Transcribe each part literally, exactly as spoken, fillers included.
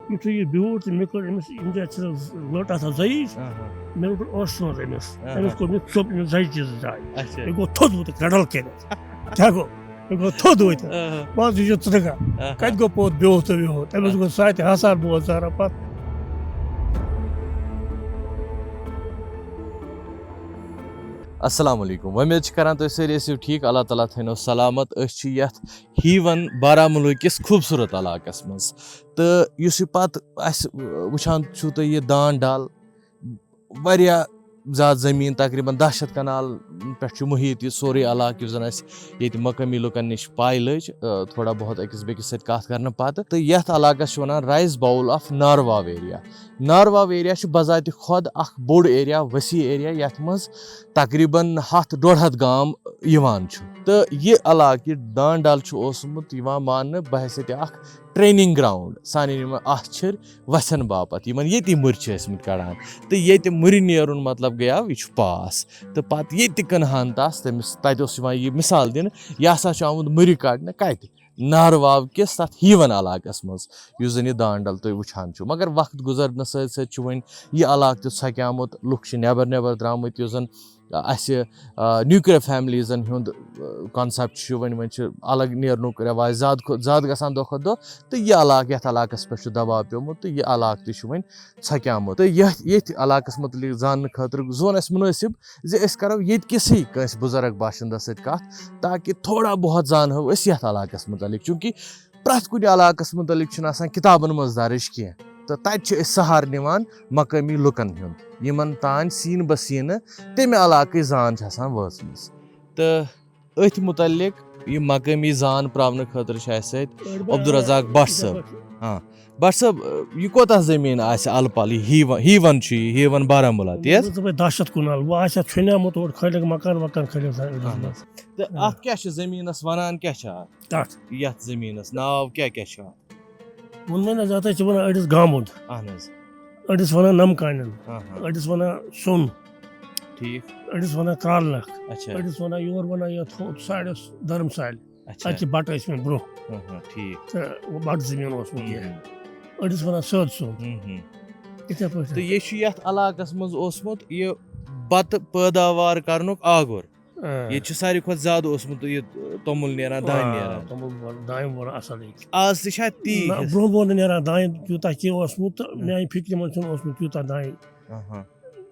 یُتھُے یہِ بیوٗٹھ تہٕ مےٚ کٔر أمِس ییٚمہِ جایہِ چھِ لٔٹ آسان زَیِج، آہا۔ مےٚ لوٚگ اوس سُنٛد أمِس۔ آہا۔ أمِس کوٚر مےٚ ژوٚپ أمِس زَیہِ چیٖزٕ جایہِ۔ اچھا۔ مےٚ گوٚو تھوٚد ووٚتھُن کَڈَل کٔرِتھ۔ کیٛاہ گوٚو؟ مےٚ گوٚو تھوٚد ووٚتھُن۔ آہا۔ بَس یہِ چھُ ژٕ گژھ۔ آہا۔ کَتہِ گوٚو پوٚت بیوٗٹھ تہٕ ویوٗٹھ؟ أمِس آہا۔ گوٚو سُہ اَتہِ حساب بوز ژاران پَتہٕ۔ السلام علیکم، وۄمید چھِ کران تُہۍ سٲری ٲسِو ٹھیٖک، اللہ تعالیٰ تھٲینو سلامت۔ أسۍ چھِ یَتھ ہیٖون بارہمولہ کِس خوٗبصوٗرت علاقَس منٛز۔ تہٕ یُس یہِ پَتہٕ اَسہِ وٕچھان چھُو تُہۍ یہِ دان ڈل، واریاہ زیادٕ زٔمیٖن، تقریٖباً دَہ شیٚتھ کنال پٮ۪ٹھ چھُ محیط یہِ سورُے علاقہٕ، یُس زَن اَسہِ ییٚتہِ مقٲمی لُکَن نِش پَے لٔج، آ، تھوڑا بہت أکِس بیٚکِس سۭتۍ کَتھ کَرنہٕ پَتہٕ۔ تہٕ یَتھ علاقَس چھِ وَنان rice bowl of Narvaw area۔ نارواو area چھُ بذاتِ خۄد اَکھ بوٚڑ area، وسیع area، یَتھ منٛز تقریٖباً ہَتھ ڈۄڈ ہَتھ گام یِوان چھُ۔ تہٕ یہِ علاقہٕ، یہِ دان ڈل چھُ اوسمُت یِوان ماننہٕ بحیثیت اَکھ training ground سانٮ۪ن یِمَن اَچھِر وَژھٮ۪ن باپتھ، یِمَن ییٚتی مُرۍ چھِ ٲسمٕتۍ کَڑان۔ تہٕ ییٚتہِ مُرِ نیرُن مطلب گٔیاو، یہِ چھُ پاس۔ تہٕ پَتہٕ ییٚتہِ تہِ کٕنہٕ ہَن تَس، تٔمِس، تَتہِ اوس یِوان یہِ مِثال دِنہٕ، یہِ ہسا چھُ آمُت مُرِ کَڑنہٕ کَتہِ؟ نارواو کِس تَتھ ہیٖون علاقَس منٛز، یُس زَن یہِ دان ڈل تُہۍ وٕچھان چھِو۔ مگر وقت گُزرنَس سۭتۍ سۭتۍ چھُ وۄنۍ یہِ علاقہٕ تہِ ژھۄکیٛامُت، لُکھ چھِ نٮ۪بر نٮ۪بر درٛامٕتۍ، یُس زَن اَسہِ، آ، nuclear familiesن ہُنٛد، آ، concept چھُ، وۄنۍ، وۄنۍ چھُ الگ نیرنُک رٮ۪واج زیادٕ کھۄتہٕ زیادٕ گژھان دۄہ کھۄتہٕ دۄہ، تہٕ یہِ علاقہٕ، یَتھ علاقَس پٮ۪ٹھ چھُ دباو پیوٚمُت، تہٕ یہِ علاقہٕ تہِ چھُ وۄنۍ ژھۄکیٛامُت۔ تہٕ یَتھ، ییٚتھۍ علاقَس مُتعلِق زاننہٕ خٲطرٕ زون اَسہِ مُنٲسِب زِ أسۍ کَرو ییٚتہِ کِسٕے کٲنٛسہِ بُزرگ باشندَس سۭتۍ کَتھ، تاکہِ تھوڑا بہت زانہو أسۍ یَتھ علاقَس مُتعلِق، چوٗنٛکہِ پرٛٮ۪تھ کُنہِ علاقَس مُتعلِق چھُنہٕ آسان کِتابَن منٛز درٕج کینٛہہ، تہٕ تَتہِ چھِ أسۍ سہارٕ نِوان مقٲمی لُکَن ہُنٛد، یِمَن تام سیٖنہٕ بہ سیٖنہٕ تَمہِ علاقٕچ زان چھِ آسان وٲژمٕژ۔ تہٕ أتھۍ مُتعلِق یہِ مقٲمی زان پرٛاونہٕ خٲطرٕ چھِ اَسہِ سۭتۍ عبدالرزاق بٹ صٲب۔ ہاں، بٹ صٲب، یہِ کوتاہ زٔمیٖن آسہِ اَلہٕ پَلہٕ؟ یہِ ہیٖوَن، ہیٖوَن چھُ یہِ، ہیٖوَن بارہمولہ، تی حظ؟ ژٕ دَہ شیٚتھ کنال، وۄنۍ آسہِ اَتھ ژھیٚنیٛومُت اورٕ کھٲلِکھ مکان وکان کھٲلِکھ سا أڑِس اَہَن منٛز۔ حظ۔ تہٕ اَتھ کیٛاہ چھِ زٔمیٖنَس وَنان، کیٛاہ چھِ اَتھ؟ کَتھ؟ یَتھ زٔمیٖنَس ناو کیٛاہ کیٛاہ چھُ اَتھ؟ ووٚنمَے نہ، اَتھ حظ چھِ وَنان أڑِس گامُد، اَہَن حظ۔ أڑِس وَنان نَمہٕ کانٮ۪ن، ہاں، ہاں۔ أڑِس وَنان سوٚن۔ ٹھیٖک۔ أڑِس وَنان کرٛالنَکھ، اچھا۔ أڑِس وَنان یور وَنان یَتھ ہُہ سایڈَس دھرمسالہِ۔ اچھا۔ اَتہِ چھِ بَٹہٕ ٲسۍ مٕتۍ برٛونٛہہ۔ ہاں، ہاں، ٹھیٖک۔ تہٕ بَٹہٕ زٔمیٖن اوسمُت یہِ۔ ہُم، ہُم۔ أڑِس وَنان سٲد سوٚن۔ ہُم، ہُم۔ یِتھَے پٲٹھۍ۔ تہٕ یہِ چھُ یَتھ علاقَس منٛز اوسمُت یہِ بَتہٕ پٲداوار کَرنُک آگُر۔ آ۔ ییٚتہِ چھُ ساروی کھۄتہٕ زیادٕ اوسمُت یہِ توٚمُل نیران، دانہِ آ، نیران۔ توٚمُل وول، دانہِ وول اَصٕل ییٚتہِ۔ آز تہِ چھا تی نہ، حِصہٕ؟ برٛونٛہہ برٛونٛہہ نہٕ نیران دانہِ تیوٗتاہ کینٛہہ اوسمُت تہٕ ہُم۔ میٛانہِ فِکرِ منٛز چھُنہٕ اوسمُت تیوٗتاہ دانہِ۔ آہا۔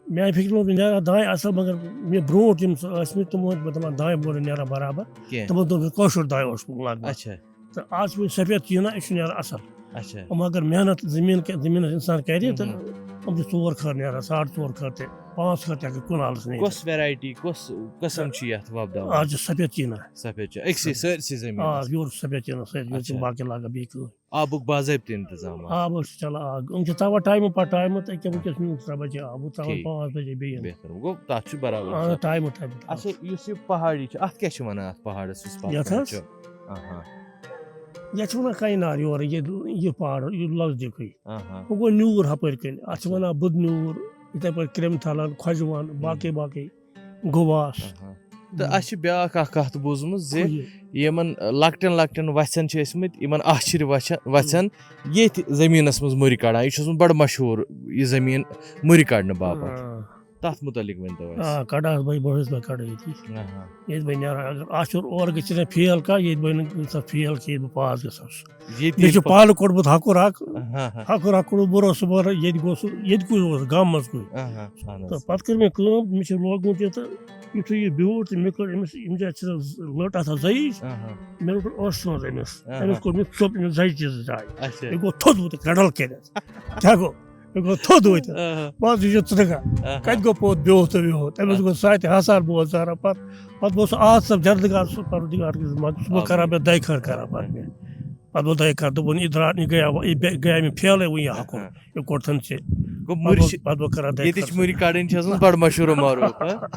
میٛانہِ فِکرِ منٛز نیران دانہِ اَصٕل، مگر مےٚ برٛونٛٹھ یِم ٲسۍ مٕتۍ، تِمو ٲسۍ مےٚ دَپان دانہِ وول نہٕ نیران برابر۔ کینٛہہ۔ تِمو دوٚپ مےٚ کٲشُر دانہِ اوس لگ بگ۔ اچھا۔ تہٕ آز چھُ وۄنۍ سفید چیٖنہ، یہِ چھُ نیران اَصٕل۔ اچھا۔ یِم اگر محنت زٔمیٖن کہِ-، زٔمیٖنَس اِنسان کَرِ تہٕ ہُم۔ یِم چھِ ژور خٲر نیران، ساڑ ژور خٲر تہِ، پانٛژھ خٲر تہِ ہٮ۪کہِ کنالَس نیٖرِتھ۔ کۄس variety، کۄس قٕسم چھُ یَتھ وۄپداوان؟ آز چھُ سفید چیٖنہ۔ سفید چھُ أکسٕے، سٲرسٕے زٔمیٖنَس؟ آ، یورٕ چھُ سفید چیٖنہ سۭتۍ، یورٕ چھُ اچھا۔ باقٕے لاگان بیٚیہِ کٲم۔ آبُک باضٲبطہٕ انتظام آ۔ آب حظ چھُ چلان، آ، یِم چھِ تھاوان ٹایمہٕ پتہٕ ٹایمہٕ تہٕ أکیٛاہ وٕنکیٚس نیوٗکھ ترٛےٚ بجے آب، بہٕ ترٛاوان ٹھیٖک۔ پانٛژھ بجے بیٚیہِ۔ بہتر، گوٚو تَتھ چھُ برابر آ، سۄ۔ ٹایمہٕ ٹایمہٕ۔ اچھا، یُس یہِ پہاڑی چھُ، اَتھ کیٛاہ چھِ وَنان، اَتھ پہاڑَس یُس پَتھ یَتھ کَنہِ حظ؟ چھُ؟ آہا۔ یَتھ چھِ وَنان کَنہِ نار یورٕ، یہِ، یہِ پہاڑ، یہِ لَزدیُکُے۔ آہا۔ ہُہ گوٚو نیوٗر ہُپٲرۍ کِنۍ، اَتھ چھِ ٹھیٖک۔ وَنان بُدھ نیوٗر، یِتھَے پٲٹھۍ کرٛٮ۪مہِ تھَلَن، خۄجہِ وَن، ہُم۔ باقٕے باقٕے۔ گواس۔ اہا۔ تہٕ اَسہِ چھِ بیٛاکھ اَکھ کَتھ بوٗزمٕژ زِ کُلۍ۔ یِمَن لۄکٹٮ۪ن لۄکٹٮ۪ن وَژھٮ۪ن چھِ ٲسۍمٕتۍ، یِمَن آچھِرۍ وَژھٮ۪ن، وَژھٮ۪ن ییٚتھۍ زٔمیٖنَس منٛز مُرِ کَڑان۔ یہِ چھُ اوسمُت بَڑٕ مشہوٗر، یہِ زٔمیٖن مُرِ کَڑنہٕ باپَتھ۔ آ۔ تَتھ مُتعلِق ؤنۍتو اَسہِ۔ آ، کَڑان بہٕ، بہٕ ٲسٕس بہٕ کَڑان ییٚتی۔ اہا۔ ییٚتہِ بہٕ نیران، اگر آچھُر اورٕ گٔژھِتھ مےٚ فیل کانٛہہ، ییٚتہِ بہٕ نہٕ گژھان فیل کینٛہہ، ییٚتہِ بہٕ پاس گژھان چھُس۔ ییٚتہِ مےٚ چھُ ییٚلہِ پانہٕ کوٚڑمُت ہَکُر اَکھ، اہا۔ ہَکُر اَکھ کوٚڑمُت، بہٕ روٗدُس صُبحن، ییٚتہِ گوٚو سُہ، ییٚتہِ کُے اوس، گامہٕ منٛز کُے۔ اہا، اہن حظ۔ تہٕ پَتہٕ کٔر مےٚ کٲم، مےٚ چھِ لوگمُت یہِ تہٕ یُتھُے یہِ بیوٗٹھ تہٕ مےٚ کٔر أمِس، أمِس جایہِ چھِ لٔٹ آسان زَیِج، اہا۔ مےٚ روٚٹ اوس سُنٛد أمِس، اہا۔ أمِس کوٚر مےٚ ژوٚپ أمِس زَیہِ چیٖزٕ جایہِ۔ اچھا۔ مےٚ گوٚو تھوٚد ووٚتھُن کَڈَل کٔرِتھ۔ کیٛاہ گوٚو؟ مےٚ گوٚو تھوٚد ووٚتھُن۔ اہا۔ بَس یہِ چھُ ژٕ تہِ کَر۔ اہا۔ کَتہِ گوٚو پوٚت بیوٗٹھ تہٕ ویوٗٹھ؟ أمِس اہا۔ گوٚو سُہ اَتہِ حسار بوز ژاران پَتہٕ۔ پتہٕ گوٚو سُہ آز سب جلد کر سُہ پروردگار کِس منٛز، صُبحن آ۔ کران مےٚ دۄیہِ خٲر کران پتہٕ مےٚ۔ پتہٕ گوٚو دۄیہِ خٲر، دوٚپُن، یہِ درٛاو، یہِ گٔیاو، یہِ بے-، گٔیاو مےٚ فیلٕے وۄنۍ یہِ ہکُن، ہاں۔ یہِ کوٚر تھن ژےٚ۔ گوٚو پتہٕ مُرِ گوٚو، چھِ-، پتہٕ گوٚو کران دۄیہِ ییٚتِچ خٲر مُرِ سۭتۍ۔ کڑٕنۍ چھِ ٲسمٕژ بڑٕ مشہوٗر و معروٗف، ہاں؟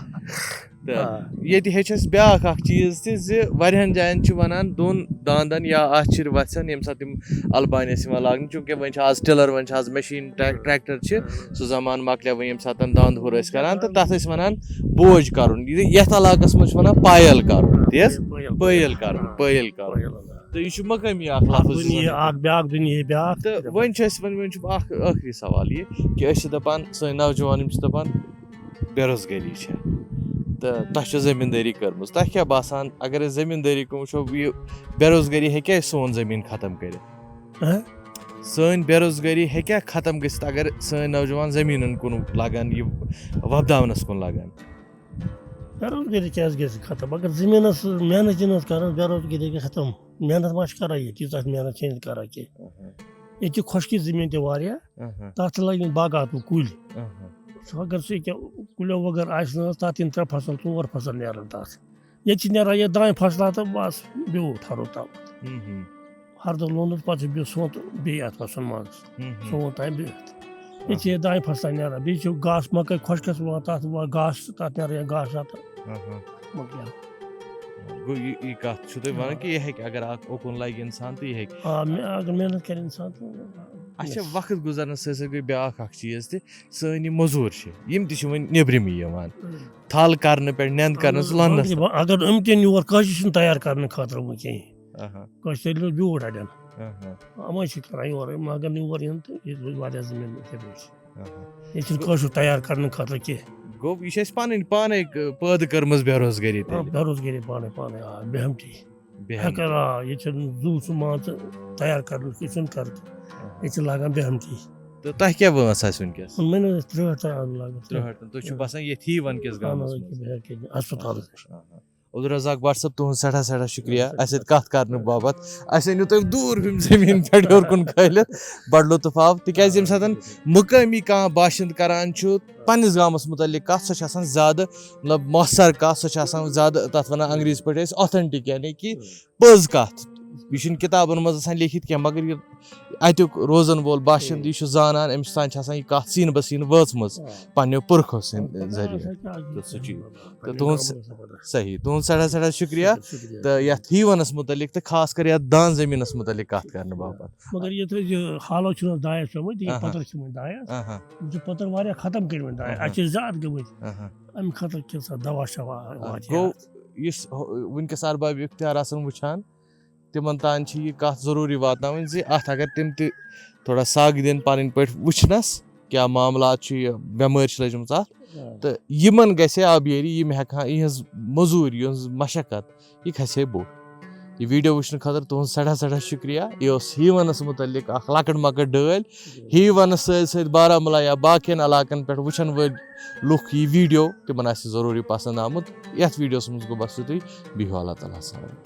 تہٕ آ۔ ییٚتہِ ہیٚچھ اَسہِ بیٛاکھ اکھ چیٖز تہِ زِ واریاہن جاین چھِ وَنان دۄن داندن یا آچھِرۍ وَژھٮ۪ن، ییٚمہِ ساتہٕ تِم البانہِ ٲسۍ یِوان لاگنہٕ، چوٗنٛکہِ وۄنۍ چھِ آز ٹِلر، وۄنۍ چھِ آز مِشیٖن، ٹریک-، ٹریکٹر چھِ، سُہ زمانہٕ مۄکلیو وۄنۍ ییٚمہِ ساتہٕ داند ہُر ٲسۍ کران، تہٕ تَتھ ٲسۍ وَنان بوج کَرُن۔ یہِ، یَتھ علاقَس منٛز چھِ وَنان پایل کَرُن، تی حظ؟ پٲیِل۔ پٲیِل کَرُن، آ۔ پٲیِل کَرُن۔ پٲیِل، آ۔ تہٕ یہِ چھُ مقٲمی اکھ اکھ لفظ دُنیا، زن۔ اکھ بیاکھ دُنیا، بیاکھ۔ تہٕ وۄنۍ چھُ اَسہِ، وۄنۍ، وۄنۍ چھُ اکھ ٲخری سوال یہِ کہِ أسۍ چھِ دَپان، سٲنۍ نوجوان یِم چھِ دَپان بے روزگٲری چھےٚ تہٕ تۄہہِ چھو زٔمیٖندٲری کٔرمٕژ، تۄہہِ کیٛاہ باسان اگر أسۍ زٔمیٖندٲری کُن وٕچھو، یہِ بے روزگٲری ہیٚکیٛاہ سون زٔمیٖن ختم کٔرِتھ؟ ہہ؟ سٲنۍ بے روزگٲری ہیٚکیٛاہ ختم گٔژھِتھ اگر سٲنۍ نوجوان زٔمیٖنَن کُن لگن، یہِ وۄپداونَس کُن لگن؟ بے روزگٲری کیٛازِ گژھِ ختم؟ اگر زٔمیٖنَس محنت چھِنہٕ حظ کران، بے روزگٲری گژھِ ختم۔ محنت ما چھِ کران ییٚتہِ، ییٖژاہ محنت چھِنہٕ ییٚتہِ کران کینٛہہ۔ اہا۔ ییٚتہِ چھِ خۄشکی زٔمیٖن تہِ واریاہ، اہا۔ تَتھ چھِ لَگان باغاتُک کُلۍ۔ اہا۔ سُہ اگر سُہ ییٚکیٛاہ کُلیو وغٲر آسہِ نہٕ حظ، تَتھ یِن ترٛےٚ فصل، ژور فصل نیران تَتھ۔ ییٚتہِ چھِ نیران یہِ دانہِ فصلہ تہٕ بَس بیوٗٹھ ہَرُد تام۔ ہم، ہم۔ ہَردٕ لوٚنُن، پَتہٕ چھُ بیٚیہِ سونٛتہٕ بیٚیہِ اَتھ وَسُن منٛزَس۔ ہم، ہم۔ سونٛتھ تام بیٚیہِ۔ ییٚتہِ چھِ یہِ دانہِ فصلہ نیران، بیٚیہِ چھُ گاسہٕ مَکٲے خۄشکَس یِوان، تَتھ یِوان گاسہٕ، تَتھ نیران یا گاسہٕ اَتھ۔ ہم، ہم۔ مۄکلیو۔ گوٚو یہِ، یہِ کَتھ چھُو تُہۍ وَنان آ۔ کہِ یہِ ہیٚکہِ، اگر اَکھ اوکُن لَگہِ اِنسان تہٕ یہِ ہیٚکہِ۔ آ، مےٚ، اگر محنت کَرِ اِنسان تہٕ اَسہِ چھِ وقت گُزرنَس سۭتۍ سۭتۍ گٔے بیٛاکھ اَکھ چیٖز تہِ، سٲنۍ یِم مٔزوٗر چھِ، یِم تہِ چھِ وۄنۍ نیٚبرِمٕے یِوان۔ اۭں۔ تھل کرنہٕ پٮ۪ٹھ، نٮ۪نٛد کرنَس، اَہَن حظ، لوننَس۔ اَگر یِم تہِ یور کٲشِر چھِنہٕ تیار کرنہٕ خٲطرٕ وۄنۍ کِہیٖنۍ۔ اَہَن۔ کٲشِر تیٚلہِ بیوٗٹھ اَڑٮ۪ن۔ اَہَن۔ یِمَے چھِ کران یورٕ، یِم اَگر نہٕ یور یِن تہٕ ییٚتہِ روزِ واریاہ زٔمیٖن یِتھَے پٲٹھۍ۔ اَہَن۔ ییٚتہِ چھِنہٕ کٲشُر تیار کرنہٕ خٲطرٕ کینٛہہ۔ گوٚو، یہِ چھِ اَسہِ پَنٕنۍ پانَے ک-، پٲدٕ کٔرمٕژ بے روزگٲری آ، تیٚلہِ۔ بے روزگٲری پانَے، پانَے، آ، بیہمتی۔ بیہمتی۔ ہٮ۪کان، آ، ییٚتہِ چھُنہٕ زُو سُہ مان ژٕ تیار کرنُک کینٛہہ، چھُنہٕ کران۔ اَہَن۔ ییٚتہِ چھِ لاگان بیہمتی۔ تہٕ تۄہہِ کیٛاہ وٲنٛس آسہِ وٕنکیٚس؟ مےٚ نہٕ حظ ترٛٲٹھ ترٛاوان لاگان۔ ترٛٲٹھ۔ تُہۍ چھِو بَسان ییٚتھی وَن کِس اَہَن گامَس حظ، منٛز؟ ییٚتہِ چھِ ہٮ۪کان اَسہِ چھُ تَتھ۔ اَہَن۔ عبدالرزاق بٹ صٲب، تُہُنٛد سٮ۪ٹھاہ سٮ۪ٹھاہ شُکریہ اَسہِ سۭتۍ کَتھ کَرنہٕ باپَتھ۔ اَسہِ أنِو تُہۍ دوٗر ہُمہِ زٔمیٖن پٮ۪ٹھ یورٕ کُن کھٲلِتھ، بَڑٕ لُطُف آو، تِکیٛازِ ییٚمہِ ساتَن مُقٲمی کانٛہہ باشنٛدٕ کَران چھُ پنٛنِس گامَس مُتعلِق کَتھ، سۄ چھِ آسان زیادٕ، مطلب، مۄخصر کَتھ، سۄ چھِ آسان زیادٕ، تَتھ وَنان انٛگریٖزۍ پٲٹھۍ أسۍ authentic، یعنی کہِ پٔز کَتھ۔ یہِ چھُنہٕ کِتابَن منٛز آسان لیکھِتھ کینٛہہ، مگر یہِ اَتیُک روزَن وول باشنٛدٕ، یہِ چھُ زانان، أمِس تام چھِ آسان یہِ کَتھ سیٖنہٕ بہ سیٖنہٕ وٲژمٕژ آ۔ پنٛنیو پُرکھو سٕنٛدِ ذٔریعہٕ۔ تہٕ سُہ چھُ یہِ۔ تہٕ تُہُنٛد صحیح، تُہُنٛد سٮ۪ٹھاہ سٮ۪ٹھاہ شُکریہ۔ شُکریہ، شُکریہ۔ تہٕ یَتھ ہیٖوَنَس مُتعلِق تہٕ خاص کر یَتھ دان زٔمیٖنَس مُتعلِق کَتھ کَرنہٕ باپَتھ۔ مگر یَتھ أسۍ یہِ حالو چھُنہٕ حظ دایَس پیوٚمُت، یہِ اَہَن۔ پَتَر چھِ وۄنۍ دایَس۔ اَہَن۔ یہِ چھِ پَتَر واریاہ ختم کٔرمٕتۍ دایَس۔ اَہَن۔ اَتہِ چھِ زیادٕ گٔمٕتۍ۔ اَہَن۔ اَمہِ خٲطرٕ کینٛژھا دَوا شَوا اَتھ واتہِ گوٚو ہا؟ یُس ہُہ-، وٕنکٮ۪س ارباب اختیار آسَن وٕچھان، تِمَن تام چھِ یہِ کَتھ ضروٗری واتناوٕنۍ زِ اَتھ اگر تِم تہِ تھوڑا سَگ دِن پَنٕنۍ پٲٹھۍ وٕچھنَس، کیٛاہ معاملات چھُ، یہِ بٮ۪مٲرۍ چھِ لٔجمٕژ اَتھ، آ۔ تہٕ یِمَن گژھِ ہے آبیٲری، یِم ہٮ۪کہٕ ہَن یِہٕنٛز مٔزوٗرۍ، یِہٕنٛز مَشقت، یہِ کھسہِ ہے بوٚڑ۔ یہِ video وٕچھنہٕ خٲطرٕ تُہُنٛد سٮ۪ٹھاہ سٮ۪ٹھاہ شُکریہ۔ یہِ اوس ہیٖوَنَس مُتعلِق اَکھ لۄکٕٹ مۄکٕٹ ڈٲلۍ۔ ہیٖوَنَس سۭتۍ سۭتۍ بارہمولہ یا باقیَن علاقَن پٮ۪ٹھ وٕچھَن وٲلۍ لُکھ یہِ video، تِمَن آسہِ ضروٗری پَسنٛد آمُت۔ یَتھ videoَس منٛز گوٚو بَس یُتُے۔ بِہِو اللہ تعالیٰ ہَس حوالہٕ۔